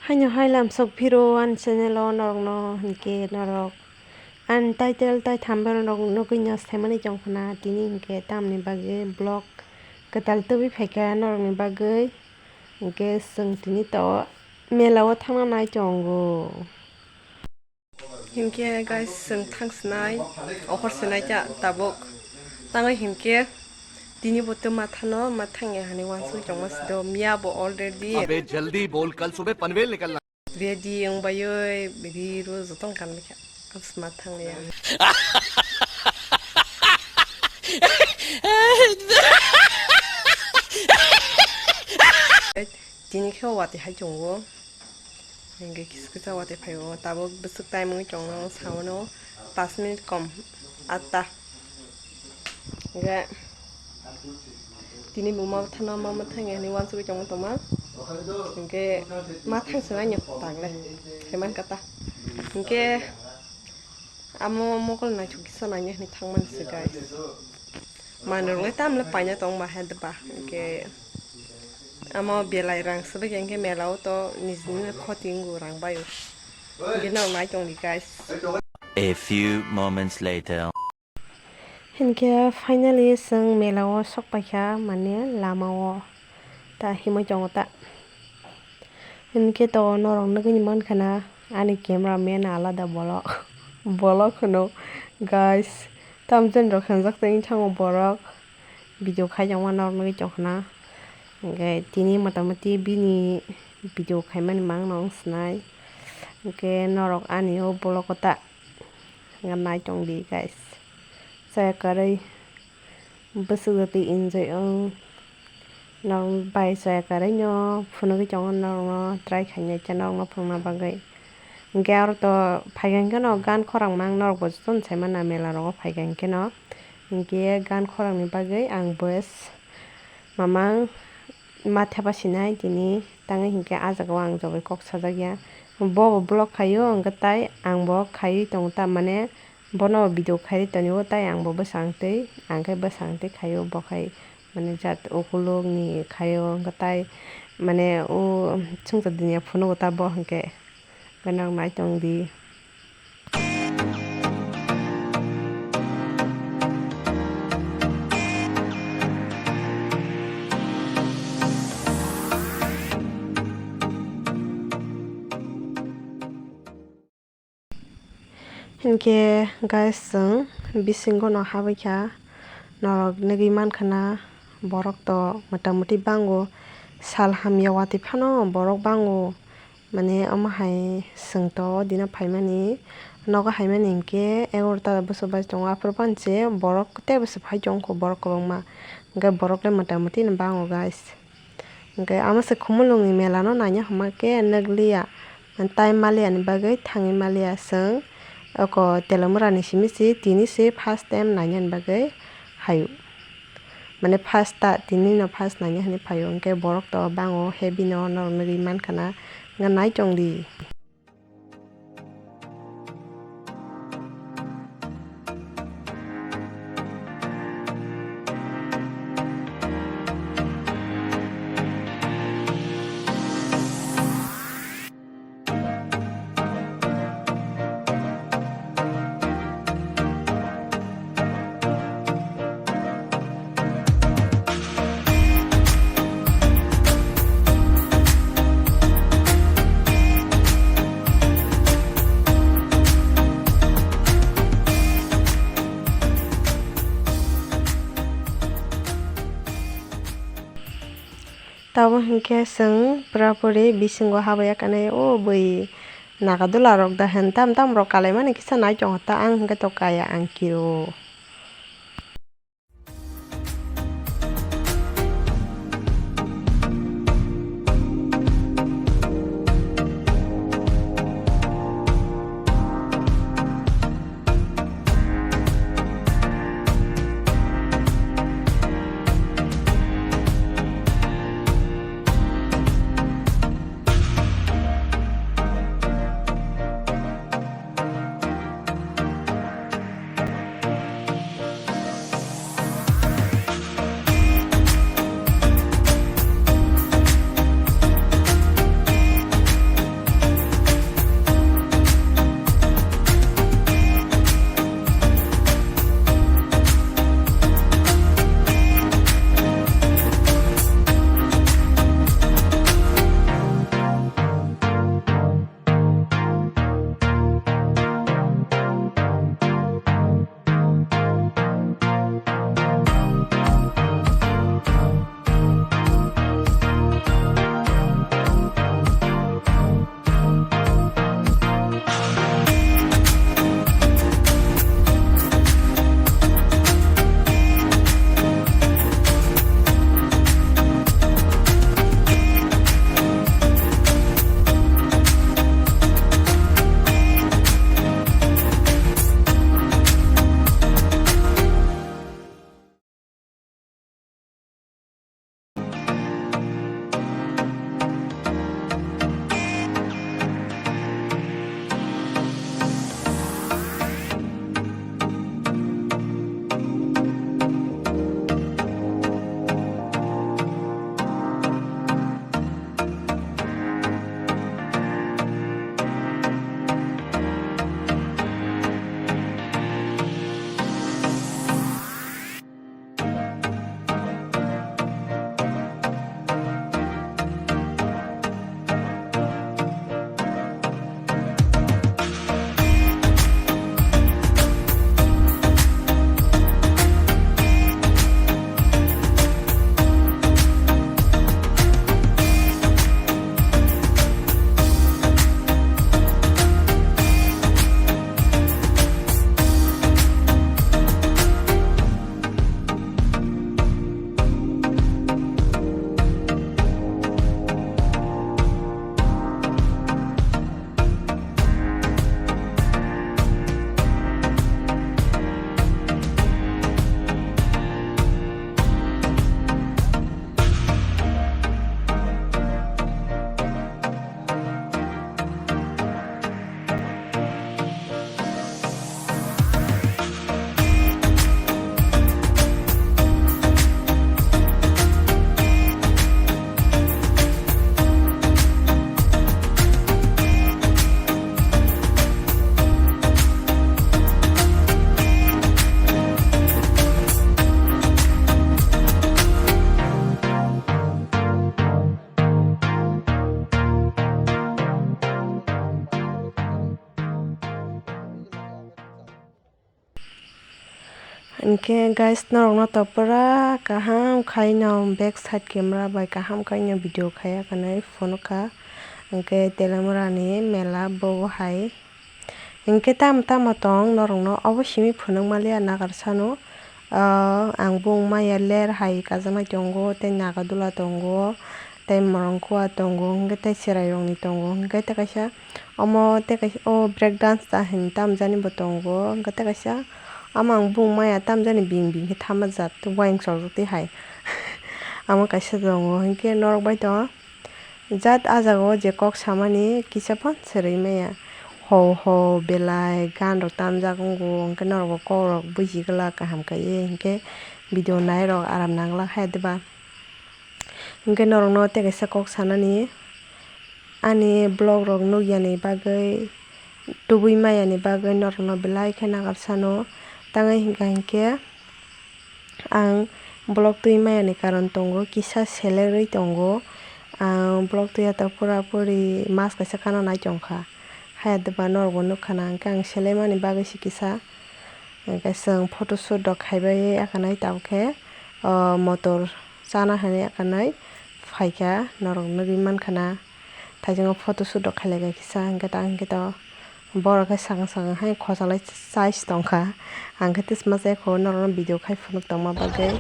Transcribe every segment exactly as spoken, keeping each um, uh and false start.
Haino hai lamsok phiro ani channel o norokno hinkhe norok ani title tai thumbnail rok nugwi no saimani tongkhna tini hinkhe tamni bagwi vlog kwtal tubui phaikha norokni bagwi hinkhe chwng tini to mela o thangna nai tongo. Hinkhe guys, chwng thang sinai, okhor sinai cha tabuk. Tangwi hinkhe tini bo tei mathano, mathang ya hani wansuk chongma sido, miya bo already. अबे जल्दी बोल, कल सुबह पनवेल निकलना। Ready wng bayoi, ready ro jotong kan bikha. Abs mathang ya. Tini khe wati hai chongo. Hingke kisa kisa wati phaio. Tabuk bwswk time wngwi chongo, saono pash minute kom, atta. Hingke tini bo ma thano ma mathang ya hinwi wansugwi chongma tongma. Hingke mathang se nai nyo tagle. Heman kata. Hingke amo mokol naithok kisa nai nyo hinwi thangmani se guys. Manwi rwngwi tamle paina tongma he deba. Hingke amo belai rang swbakhe hingke mela o to nijini khoti wngo rang baio. Hingke norok nai tongdi guys. A few moments later. Hinkhe finally chwng mela o sok paikha, mane lama o ta himwi tongo ta. Hinkhe to norok nugwi mankha na ani camera man alada bolok, bolok hwno guys, tamjani rok khenjak tei thango borok video khaijak ma norok nugwi tongkha na. Hinkhe tini motamoti bini video khaimani mangno wng sinai. Hinkhe norok ani o bolok o ta. Hwnka nai tong di guys. Chaya kwrwi bwswk jotwi enjoy wng. Norok bai chaya kwrwi no phunugwi tongo norokno try khainai khe norokno phunukna bagwi. Hinkhe aro to phaikha hinkhe no gan khorang mang norok bo jotono sai mano mela rogo phaikha hinkhe no. Hinkhe gan khorang ni bagwi ang bwes mamang ma thepa sinai tini tangwi hinkhe ah jagao ang jobai kok sajak ya. Bo bo vlog khaio hwnkhe tai ang bo khaiwi tongo ta mane. Bono video khairi tonio, tai ang bo bwsang twi, ang khe bwsang twi khaio, bo khai mane jat ukulukni khaio, hwnkhe tai mane o swngchar diniya phunugo ta bo hwnkhe, hwnkhe norok nai tong di. Hinkhe guys, chwng bisingo no habwi kha, norok nugwi mankha na, borok to motamoti bango, sal hamya watwi phano borok bango, mane omo hai chwng to o dino phaimani, nogo haimani hinkhe egarota bwswk bai tongo, aphuru phano se borok teibo se phai tongkho borok kwbangma, hinkhe borok le motamoti no bango guys. Hinkhe amo se Khumulwngni mela no naina hwnma khe nukliya, time maliya ni bagwi thangwi maliya chwng. Oko Telomura ni simi se tini se first time naina ni bagwi haio. Mane first ta, tini no first naina hinwi phaio. Hinkhe borok to bango heavy no norok nugwi mankha na, hwnka nai tong di. Tabuk hinkhe chwng pura puri bisingo habwi ya kanai, o bwi nagadula rok da hen tam tam rok kalaimani kisa nai tongo ta, ang hinkhe to kaya ang kiro. Hinkhe guys, norokno to pura kaham khaino back side camera bai kaham khaino video khaiya kanai phunukha. Hinkhe Telamura ni mela bogo hai. Hinkhe tamo tamo tong norokno obo simi phunuk maliya nagarsano. Ah, ang bung maya ler hai kajaknai tongo, tei nagadula tongo, tei morongkua tongo, hinkhe tei chwrairokni tongo, hinkhe tei kaisa omo tei kaisa o break dance ta hinwi tamjani bo tongo, hinkhe tei kaisa omo ang bung maya tamjani bing bing khe thamajak tei uayang chorjak tei hai. Omo kaisa tongo, hinkhe norok bai tongo. Jat ah jaga o je kok samani kisa phano swrwi maya. Ho ho belai gan rok tamjak wngo, hinkhe norok bo kok rok buji glak kaham kaiwi, hinkhe video nai rok aram nang glak hai diba. Hinkhe norok no tei kaisa kok sanani, ani vlog rok nukya ni bagwi, tubui maya ni bagwi norok no belai khe nagar sano, tangwi hinkha hinkhe. Ang vlog twi maya ni karon tongo, kisa selerwi tongo. Ang vlog twi ya ta pura puri mas kaisa khana nai tongkha. Haya diba norok bo nukha na, hinkhe ang sele mani bagwi se kisa. Hinkhe chwng photoshoot rok khaibai ya kanai, tabukhe, o, motor chana hinwi ya kanai phaikha, norok nugwi mankha na. Thaichungo photoshoot rok khailaikai kisa, hinkhe ta hinkhe to. Borok khe sakang sakang hai khosalai chais tongkha. Ang khe tisma chai kho norokno video khai phunuk tongma bagwi.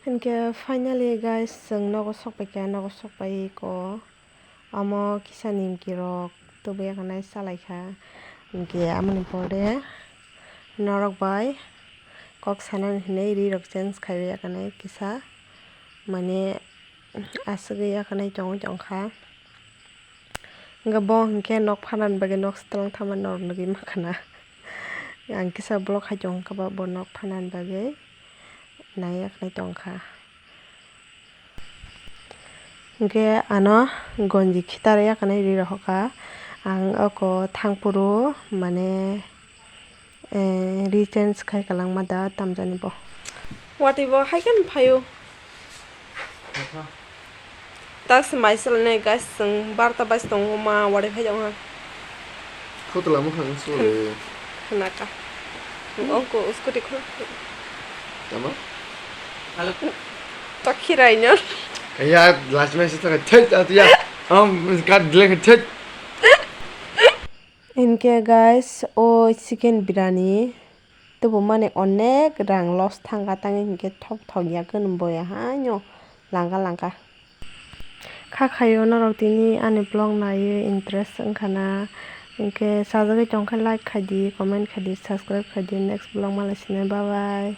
Hinkhe finally guys, chwng nogo sokpaikha, nogo sokpai ko. Omo kisa nimki rok tubuya kanai chalaikha. Hinkhe amoni pore norok bai kok sanani hinwi ri rok change khaiwi ya kanai kisa, mane aswgwi ya kanai tongwi tongkha. Hinkhe bo hinkhe nok phanani bagwi nok swtwlang thangma norok nugwi mankha na. Ang kisa vlog khai tongkha ba bo nok phanani bagwi naiya kanai tongkha. Hinkhe ano gonji khitar ya kanai ri rohorkha. Ang oko thangphuru mane, eh, ri change khai kwlangma da tamjani bo. Watwi bo hai khe phaio. Tak se mai sal ne guys, chwng barta bais tongo ma watwi phai tongo. Khutula mukha wng sole. Khna ka. Ongko scooty khuluk. Tama? Tokhirai no. Ya, last message taka thek at ya. Am, kat dile thek. Hinkhe guys, o chicken birani tubu mani onek rang loss thangkha, tangwi hinkhe thok thok ya khe boya haino langka langka. Kha khaio norok tini ani vlog naiwi interest wngkha na, hinkhe sajagwi tongkha like khaidi, comment khaidi, subscribe khaidi, next vlog malai sinai, bye bye.